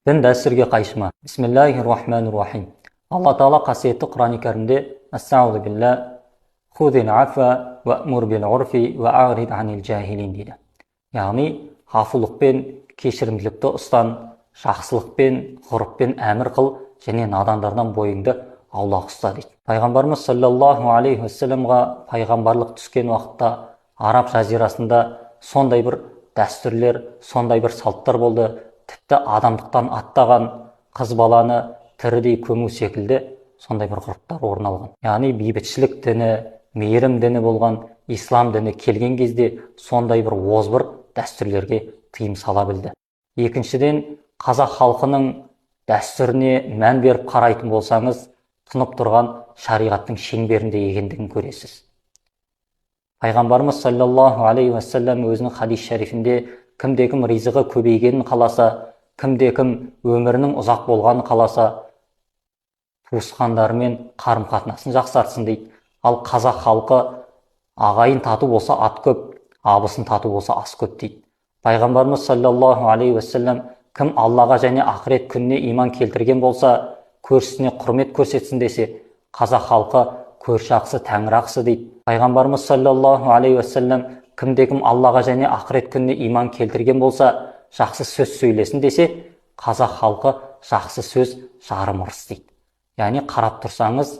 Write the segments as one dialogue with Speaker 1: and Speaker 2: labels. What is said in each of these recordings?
Speaker 1: Дін дәстүрге қайшы ма? Бисмиллахи-рахмани-рахим. Алла Тағала қасиетті Құран кәрімде Астағфиру билла хузил афва уәмур бил урфи уә ағрид анил жахилин дейді. Яғни ғафулықпен кешірімділікті ұстан, жақсылықпен, ғұрыппен әмір қыл және надандардан бойыңды аулақ ұста дейді. Пайғамбарымыз саллаллаху алейхи уассаламға пайғамбарлық түскен уақытта араб жазирасында сондай бір дәстүрлер, сондай бір салттар болды. Тіпті адамдықтан аттаған қыз баланы тірідей көму секілді сондай бір ғұрыптар орын алған. Яғни бейбітшілік діні, мейірім діні болған ислам діні келген кезде сондай бір озбыр дәстүрлерге тыйым сала білді. Екіншіден, қазақ халқының дәстүріне мән беріп қарайтын болсаңыз, тұнып тұрған шариғаттың шеңберінде екендігін көресіз. Пайғамбарымыз саллаллаху алейхи уассалам өзінің хадис шарифінде кімде-кім ризығы көбейгенін қаласа, кімде-кім өмірінің ұзақ болғанын қаласа, туысқандарымен қарым-қатынасын жақсартсын дейді. Ал қазақ халқы ағайын тату болса ат көп, абысын тату болса ас көп дейді. Пайғамбарымыз саллаллаху алейхи уассалам кім Аллаға және ақырет күніне иман келтірген болса, көршісіне құрмет көрсетсін десе, қазақ халқы көрші ақысы тәңір ақысы дейді. Пайғамбарымыз саллаллаху алейхи уассалам кімде-кім Аллаға және ақырет күніне иман келтірген болса, жақсы сөз сөйлесін десе, қазақ халқы жақсы сөз жарым ырыс дейді. Яғни қарап тұрсаңыз,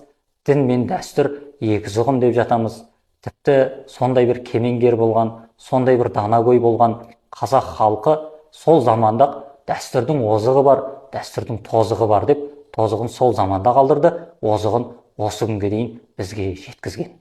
Speaker 1: дін мен дәстүр егіз ұғым деп жатамыз. Тіпті сондай бір кемеңгер болған, сондай бір данагөй болған қазақ халқы сол заманда дәстүрдің озығы бар, дәстүрдің тозығы бар деп тозығын сол заманда қалдырды, озығын осы күнге дейін бізге жеткізген.